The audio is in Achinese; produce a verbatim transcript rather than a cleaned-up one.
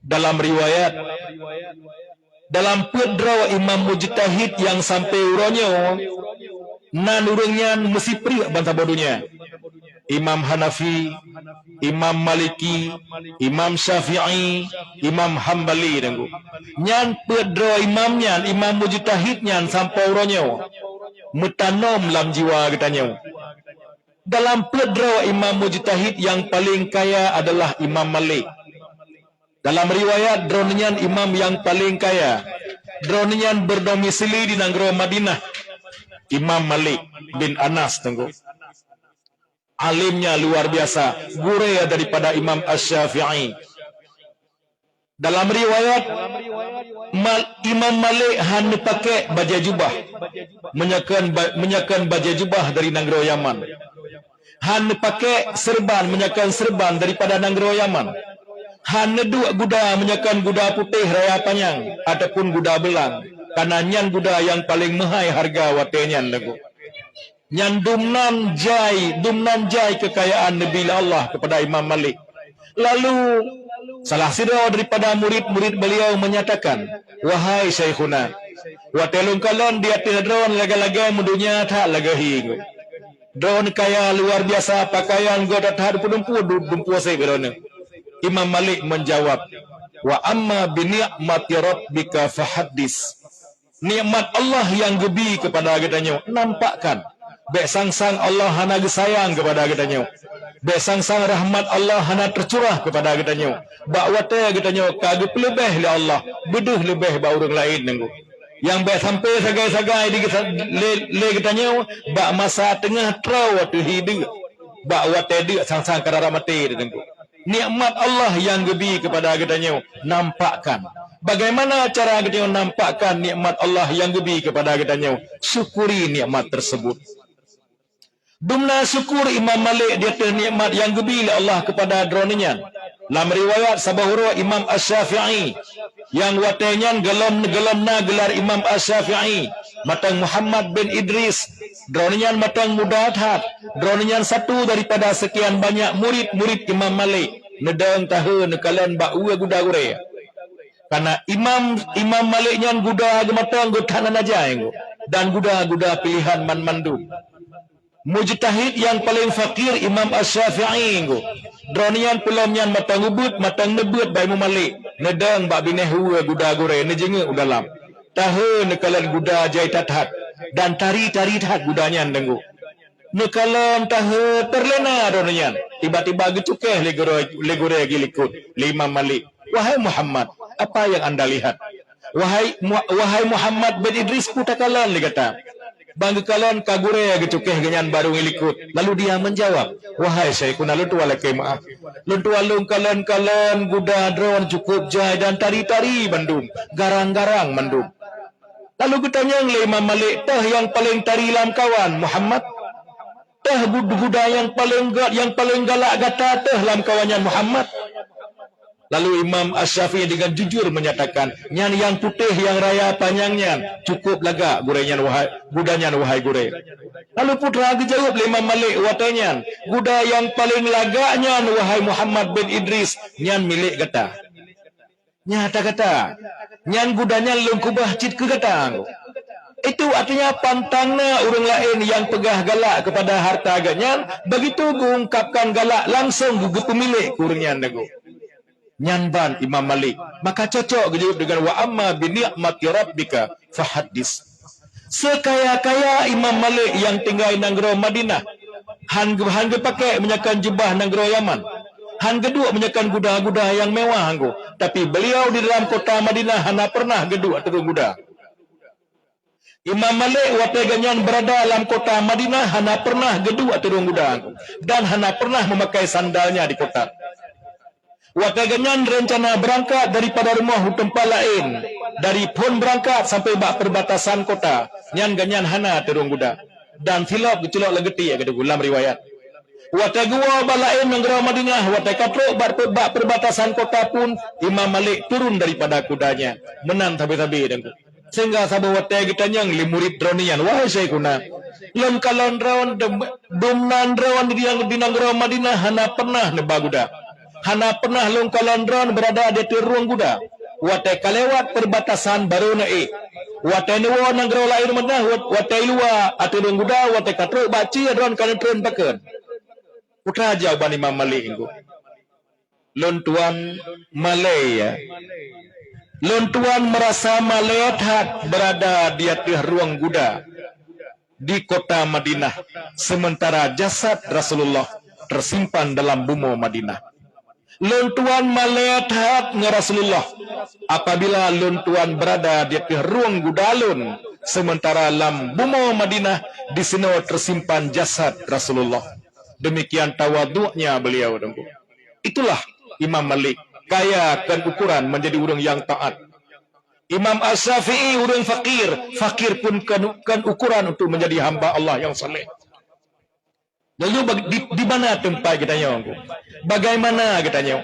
Dalam riwayat, dalam peuet droe imam mujtahid nyang sampoe uroe nyoe, nan ureuëng nyan meusipreuk bansaboh donya. Imam Hanafi, Imam Maliki, Imam Syafi'i, Imam Hambali, Teungku. Nyan peuet droe imam nyan, imam mujtahid nyan sampoe uroe nyoe, meutanom lam jiwa geutanyoe. Dalam peuet droe imam mujtahid nyang paleng kaya adalah Imam Malik. Dalam riwayat, droeneuh nyan imam nyang paleng kaya. Droeneuh nyan berdomisili di nanggroe Madinah. Imam Malik bin Anas, Teungku. Alimnya luar biasa, gurée daripada Imam Asy-Syafi'i. Dalam riwayat, Mal-, Imam Malik hana pakai bajée jubah, meunyoe kon ba-, meunyoe kon bajée jubah dari nanggroe Yaman. Hana pakai seureuban, meunyoe kon seureuban daripada nanggroe Yaman. Hana duek guda, meunyoe kon guda putéh raya panyang ataupun guda beulang, kareuna nyan guda nyang paleng meuhai hareuga watée nyan, Teungku. Nyan dumnan jai, dumnan jai keukayaan neubri lé Allah keupada Imam Malik. Lalu, salah sidroe daripada murit-murit beliau menyatakan, "Wahai Syaikhuna, watée lôn kalon di ateueh droeneuh lagée-lagée meudonya that lagée hi. Droeneuh kaya luar biasa, pakaian gét that-that dumpeue-dumpeue, dumpeue seb droeneuh." Imam Malik menjawab, "Wa amma bi ni'mati rabbika fahaddis." Nikmat Allah nyang geubi keupada geutanyoe, nampakkan. Bék sang-sang Allah hana geusayang keupada geutanyoe. Bék sang-sang rahmat Allah hana teucurah keupada geutanyoe. Bak watée geutanyoe ka geupeuleubeh lé Allah, beudeuh leubeh bak ureuëng laén, Teungku. Nyang bék sampoe sagai-sagai di geusa-, lé, lé geutanyoe bak masa teungoh troe ateueh hi deuk. Bak watée deuk sang-sang ka rara maté, Teungku. Nikmat Allah nyang geubi keupada geutanyoe nampakkan. Bagaimana cara geutanyoe nampakkan nikmat Allah nyang geubi keupada geutanyoe? Syukuri nikmat tersebut. Dumna syukur Imam Malik di ateueh nikmat nyang geubi lé Allah keupada droeneuh nyan. Lam riwayat saboh uroe Imam Asy-Syafi'i, nyang watée nyan golom, golom na geular Imam Asy-Syafi'i, mantong Muhammad bin Idris, droeneuh nyan mantong muda that, droeneuh nyan satu daripada sekian banyak murit-murit Imam Malik, neudong tahe neukalon bak ueh guda gurée. Kareuna Imam, Imam Malik nyan guda geuh mantong geuh that na jai geuh, dan guda-guda piléhan man-mandum. Mujtahid nyang paleng fakir Imam Asy-Syafi'i geuh. Droeneuh nyan peulom nyan mantong ubeuet, mantong neubeuet bak Imam Malik. Neudong bak binéh ueh guda gurée, neujeungeuk u dalam. Tahe neukalon guda jai that-that, dan tari-tari that guda nyan, Teungku. Neukalon tahe teurlena droeneuh nyan. Tiba-tiba geucukéh lé gurée, lé gurée geulikot lé Imam Malik, "Wahai Muhammad, apa yang Anda lihat?" "Wahai Mu-, wahai Muhammad bin Idris, peue takalon lé gata?" Ban geukalon ka gurée geucukéh geuhnyan barô geulikot, lalu dia menjawab, "Wahai Syaikhuna, lôn tuan lakée meuáh. Lôn tuan lôn kalon-kalon guda droeneuh cukôp jai dan tari-tari bandum, garang-garang mandum." Lalu geutanyong lé Imam Malik, "Toh nyang paleng tari lamkawan, Muhammad? Toh gu-, guda nyang paleng gét, nyang paleng galak gata toh lamkawan nyan, Muhammad?" Lalu Imam Asy-Syafi'i dengan jujur menyatakan, "Nyan nyang putéh nyang raya panyang nyan, cukôp lagak gurée nyan, wahai, guda nyan, wahai gurée." Lalu putra geujaweueb lé Imam Malik watée nyan, "Guda nyang paleng lagak nyan, wahai Muhammad bin Idris, nyan milék gata. Nyata gata, nyan guda nyan lôn keubah cit keu gata." Itu artinya pantang na ureuëng laén nyang peugah galak keupada hareuta geuhnyan, begitu geuungkapkan galak langsong geu-, geupeumilek keu ureuëng nyan, Teungku. Nyan ban Imam Malik, maka cocok geujaweueb deungon, "Wa amma bi ni'mati rabbika fahaddis." Seukaya-kaya Imam Malik nyang tinggai nanggroe Madinah, han geu-, han geupakai meunyoe kon jubah nanggroe Yaman, han geuduek meunyoe kon guda-guda nyang mewah, Teungku. Tapi beliau di dalam kota Madinah hana pernah geuduek ateueh rhueng guda. Imam Malik watée geuhnyan beurada lam kota Madinah hana pernah geuduek ateueh rhueng guda, Teungku, dan hana pernah meumakai sandalnya di kota. Watée geuhnyan reuncana beurangkat daripada rumoh u teumpat laén, dari phon beurangkat sampoe bak peurbatasan kota, nyan geuhnyan hana ateueh rhueng guda, dan silop geuculok lam geuti, ka teupeue lam riwayat. Watée geuwoe bak laén nanggroe Madinah, watée ka trok bak, bak peurbatasan kota pun, Imam Malik turun daripada kudanya, meunan sabe-sabe, Teungku. Sehingga saboh watée geutanyong lé murit droeneuh nyan, "Wahai Syaikhuna, lôn kalon droe, dum-, dumnan droe di, di nanggroe Madinah hana pernah neuba guda." Hana pernah lôn kalon droen beurada di ateueh rueng guda. Watée ka lewat peurbatasan barô neuék. Watée neuwoe nanggroe laén meunan, wat-, watée i luwa ateueh rueng guda, watée ka trok bak ci droen ka neutreun pakon. Peue jawaban Imam Malik nyoe? Lôn tuan malée, ya. Lôn tuan meurasa malée that beurada di ateueh rueng guda di kota Madinah, sementara jasad Rasulullah tersimpan dalam bumoe Madinah. Lôn tuan malée that ngon Rasulullah apabila lôn tuan beurada di ateueh rueng guda lôn, sementara lam bumoe Madinah disinoe tersimpan jasad Rasulullah. Demikian tawaduknya beliau, Teungku. Itulah Imam Malik, kaya kon ukuran menjadi ureuëng nyang taat. Imam Asy-Syafi'i ureuëng fakir, fakir pun kon, kon ukuran untuk menjadi hamba Allah nyang saleh. Lalu bag-, di, di mana tempat geutanyoe, Teungku? Bagaimana geutanyoe?